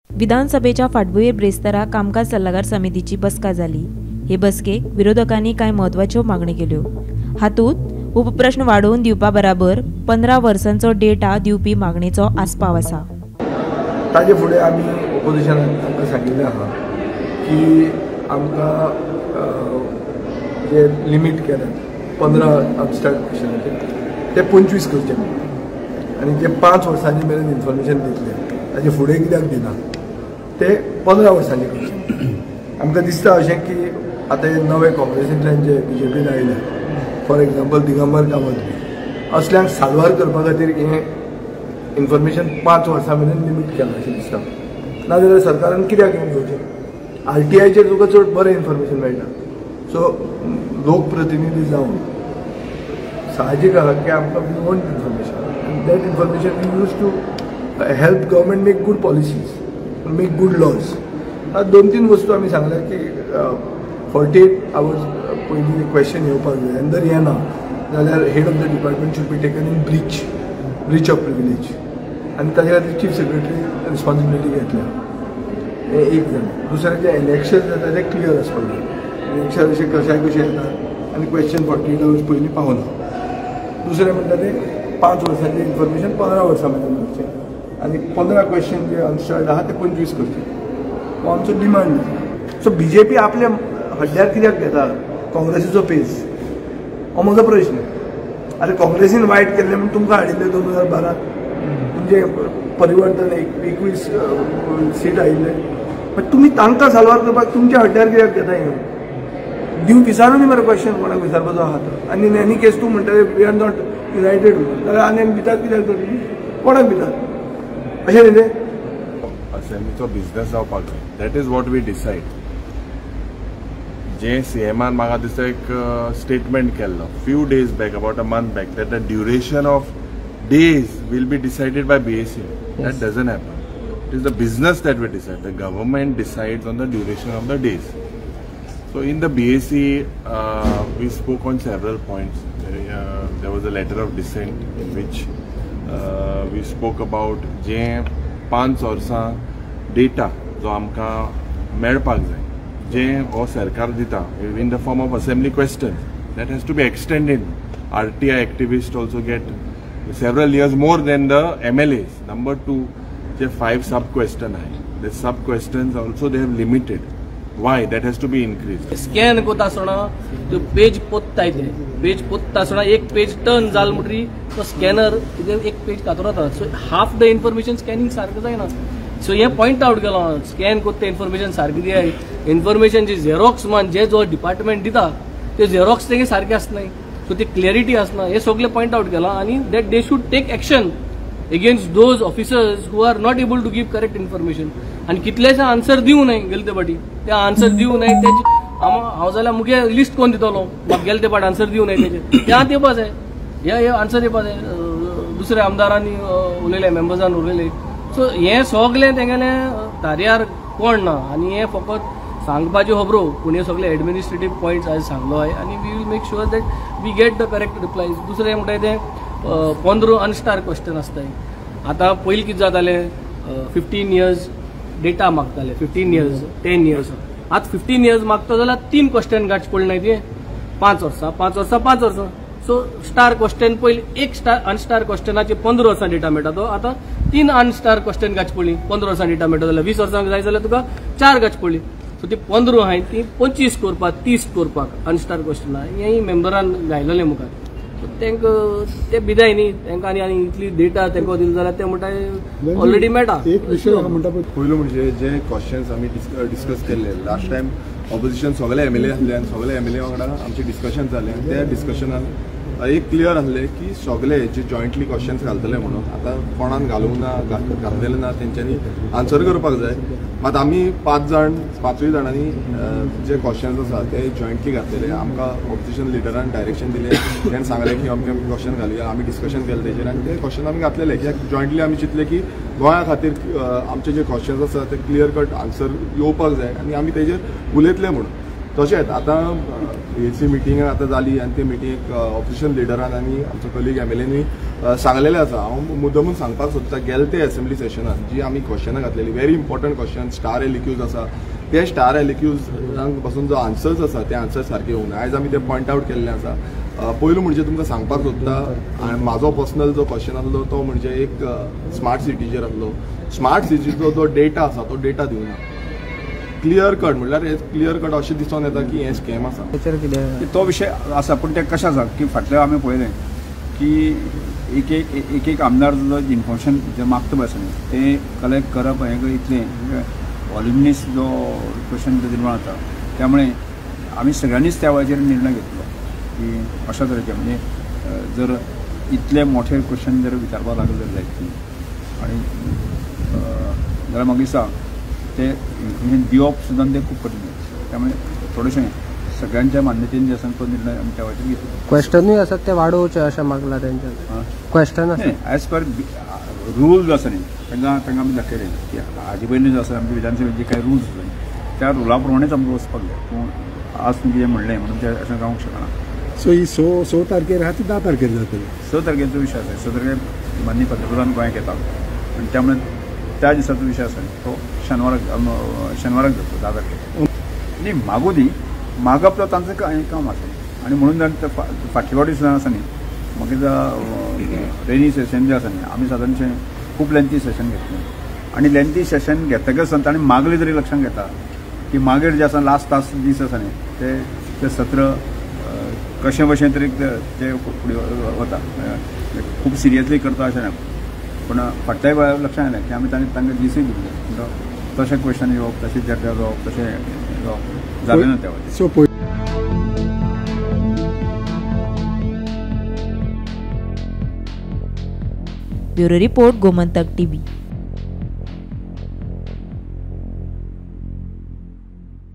विधानसभेच्या फाटभुंयेर ब्रेस्तारा कामकाज सल्लागार समितीची बसका जाली. हे बसकेक विरोधकांनी कांय म्हत्वाच्यो मागण्यो केल्यो. हातूंत उपप्रश्न वाडोवन दिवपा बराबर 15 वर्सांचो डेटा दिवपी मागणेचो आस्पाव आसा. ताजे फुडें आमी ओपोजिशनान आमकां सांगिल्लें आसा की आमकां जे लिमीट केलें 15 अनस्टार्ड क्वेश्चनाचेर ते 25 करचे आनी जे 5 वर्सांनी मेरेन इन्फॉर्मेशन दितले ताजे फुडें कित्याक दिना ते 15 वर्सांनी करचे. आमकां दिसता अशें की आतां हे नवे काँग्रेसींतल्यान जे बीजेपीन आयले, फॉर एग्जाम्पल दिगंबर कामत बी असल्यांक साल्वार करपा खातीर हें इन्फॉर्मेशन 5 वर्सां मेरेन लिमीट केलां अशें दिसता. नाजाल्यार सरकारान कित्याक येवन घेवचें? आरटीआयचेर तुका चड बरें इन्फॉर्मेशन मेळटा. सो लोकप्रतिनिधी जावन साहजीक आसा की आमकां we want information and that information we use to help government make good policies, make good laws. 2-3 वस्तू आमी सांगल्या की 48 आवर्स पयलीं क्वेश्चन येवपाक जाय आनी जर येना जाल्यार head of the department should be taken in breach of privilege आनी ताजे खातीर चीफ सेक्रेटरी रिस्पॉन्सिबिलिटी घेतल्या. हें एक जालें. दुसरें जें इलेक्शन जाता तें क्लियर आसपाक जाय. इलेक्शन अशें कशाय कशें येता आनी क्वेश्चन 48 आवर्स पयलीं पावना. दुसरें म्हणटा तें 5 वर्सांचें इन्फॉर्मेशन 15 वर्सां मेरेन करचें आनी 15 क्वेश्चन जे अनस्टार्ड आसा ते 25 करचे. हो आमचो डिमांड आसा. सो बीजेपी आपल्या हड्ड्यार कित्याक घेता काँग्रेसीचो पेज, हो म्हजो प्रश्न. आरे काँग्रेसीन वायट केल्लें म्हूण तुमकां हाडिल्लें 2012 तुमचें परिवर्तन 21 सीट आयिल्लें, पण तुमी तांकां साल्वार करपाक तुमच्या हड्ड्यार कित्याक घेता? हें दिवं विचारूं न्ही मरे क्वेश्चन कोणाक विचारपाचो आहा तो. आनी इन एनी केस तूं म्हणटा we are not United जाल्यार आनी आमी भितात कित्याक तर तुमी कोणाक भितात अशें न्ही तें. असेंब्लीचो बिजनस जावपाक जाय, that is what we decide. जे सीएमान म्हाका दिसता एक स्टेटमेंट केल्लो few days back, about a month back, that the duration of days will be decided by BAC. That doesn't happen. It is the business that we decide. The government decides on the duration of the days. So in the BAC, we spoke on several points. There was a letter of dissent in which we spoke about जे 5 वर्सां data जो आमकां मेळपाक जाय, जे हो सरकार दिता in the form of assembly questions, that has to be extended. RTI activist also get several years more than the MLAs. Number 2, J 5 sub question आहे, the sub questions also they have limited. Why? That has to be increased. Scan कोता आसतना त्यो पेज पोत्ताय, ते पेज पोत्ता आसतना एक पेज turn जाल म्हणटरी तो स्कॅनर कितें एक पेज कातरो जाता. So half the information scanning सारकें जायना. सो हें पॉयंट आवट केलां, स्कॅन कोत्ता इन्फॉर्मेशन सारकें दियाय. इन्फॉर्मेशन जी झेरॉक्स मान जे जो डिपार्टमेंट दिता ते झेरॉक्स तेगे सारकें आसनाय, सो ती क्लॅरिटी आसना. हे सगळें पॉयंट आवट केलां आनी that they should take action against those officers who are not able to give correct information. आनी कितलेशे आन्सर दिवं न्हय गेले ते फाटी, ते आन्सर दिवं न्हय तेजे हांव जाल्यार मुगे लिस्ट कोण दितलो म्हाका गेले ते फाटी आन्सर दिवं न्हय तेजे ते आतां येवपा जाय, हे आन्सर येवपा जाय. दुसऱ्या आमदारांनी उलयले, मेंबर्सान उलयले. सो हें सगळें तेंगेलें तारयार कोण ना आनी हें फकत सांगपाच्यो खबरो, पूण हे सगळे एडमिनिस्ट्रेटीव पॉयंट्स आयज सांगलो आहे आनी we will make sure that we get the correct replies. दुसरें म्हणटा तें 15 अनस्टार क्वेश्चन आसताय. आतां पयलीं कितें जातालें, 15 इयर्स डेटा मागताले, 15 इयर्स 10 इयर्स. आतां 15 इयर्स मागता जाल्यार 3 क्वेश्चन काडचे पडले न्हय ते, 5 वर्सां 5 वर्सां 5 वर्सां. सो स्टार क्वेश्चन पयलीं एक स्टार अनस्टार क्वेश्चनाचे 15 वर्सां डेटा मेळटा, तो आतां 3 अनस्टार क्वेश्चन काडचे पडली 15 वर्सां डेटा मेळटा जाल्यार 20 वर्सां जाय जाल्यार तुका 4 काडचे पडली. सो ती 15 आहाय ती 25 करपाक 30 करपाक अनस्टार क्वेश्चन हेंय मेंबरान घायलेलें मुखार. सो तांकां ते भिदाय न्ही तांकां आनी आनी इतली डेटा तांकां दिली जाल्यार ते म्हणटा ऑलरेडी मेळटा. एक विशय म्हणटा पयलो म्हणजे जे क्वेश्चन्स आमी डिस्कस केल्ले लास्ट टायम ऑपोजिशन सगळे एमएलए आसले आनी सगळे एमएलए वांगडा आमचें डिस्कशन जालें. त्या डिस्कशनान एक क्लियर आसलें की सगळे जे जॉयंटली क्वेश्चन्स घालतले म्हणून आतां कोणान घालूंक ना, घातलेले ना, तेंच्यांनी आन्सर करपाक जाय. मात आमी 5 जाण 5 जाणांनी जे क्वेश्चन्स आसा ते जॉयंटली घातलेले. आमकां ऑपोजिशन लिडरान डायरेक्शन दिलें, तेणें सांगलें की अमके अमके क्वेश्चन घालया. आमी डिस्कशन केलें तेजेर आनी ते क्वेश्चन आमी घातलेले कित्याक जॉयंटली आमी चिंतलें की गोंया खातीर आमचे जे क्वेश्चन्स आसा ते क्लियर कट आन्सर येवपाक जाय आनी आमी तेजेर उलयतले म्हणून. तशेंच आतां बीएसी मिटींग आतां जाली आनी ते मिटींगेक ऑपोजिशन लिडरान आनी आमचो कलीग एमएलएनूय सांगलेलें आसा. हांव मुद्दमून सांगपाक सोदता, गेले ते असेंब्ली सेशनान जी आमी क्वेश्चनां घातलेली very important question star LAQs आसा, ते स्टार एलएक्यूजांक पासून जो आन्सर्स आसा ते आन्सर्स सारके येवंक ना. आयज आमी ते पॉयंट आवट केल्ले आसा. पयलू म्हणजे तुमकां सांगपाक सोदता, म्हाजो पर्सनल जो क्वेश्चन आसलो तो म्हणजे एक स्मार्ट सिटीचेर आसलो. स्मार्ट सिटीचो जो डेटा आसा तो डेटा दिवना क्लियर कट, म्हणल्यार हे क्लियर कट अशें दिसून येता की हें स्कॅम आसा. तो विशय आसा, पूण तें कशें आसा की फाटल्या आमी पळयलें की एक एक एक एक आमदार जो इन्फॉर्मेशन जें मागता पळय आसा न्ही तें कलेक्ट करप हें इतलें वॉल्युमनीस जो क्वेश्चन निर्माण जाता, त्यामुळे आमी सगळ्यांनीच त्या वेळाचेर निर्णय घेतलो की अशा तरेचे म्हणजे जर इतले मोठे क्वेश्चन जर विचारपाक लागले जर जायत न्ही आनी जाल्यार म्हाका दिसता ते इन्फॉर्मेशन दिवप सुद्दां तें खूब कठीण जाता. त्यामुळे थोडेशें सगळ्यांच्या मान्यतेन जे आसा तो निर्णय आमी त्या वेळाचेर घेतलो. क्वेश्चनूय आसात ते वाडोवचे अशें मागलां तेंच्यान क्वेश्चन आसा एज पर रूल जो आसा न्ही तांकां तांकां आमी दाखयलें की हाजे पयलीं जो आसा आमच्या विधानसभेचे जे कांय रुल्स आसा त्या रुला प्रमाणेच आमकां वचपाक जाय. पूण आज तुमी कितें म्हणलें म्हणून तें अशें जावंक शकना. सो ही स तारखेर आहा ती 10 तारखेर जातली. 6 तारखेचो विशय आसा. 6 तारखेर माननीय पंतप्रधान गोंयाक येता आनी त्यामुळे त्या दिसाचो विशय आसा तो शेनवाराक शेनवाराक जातलो 10 तारखेर. न्ही मागूं दी, मागप तो तांचें काम आसा आनी म्हणून फाटले फावटी सुद्दां आसा न्ही मागीर रेनी सेशन जें आसा न्ही आमी सादारणशें खूब लेंथी सेशन घेतलें आनी लेंथी सेशन घेतकच ताणें मागले तरी लक्षांत घेता की मागीर जे आसा लास्ट तास दीस आसा न्ही ते सत्र कशें बशें तरी ते फुडें वता, खूब सिरियसली करता अशें ना. पूण फाटल्या वेळार लक्षांत आयलें की आमी तांकां दिसूय दिल्ले तशें क्वेश्चन येवप, तशें चर्चा जावप, तशें जावप जालें ना त्या वेळार. Bureau report, Gomantak TV.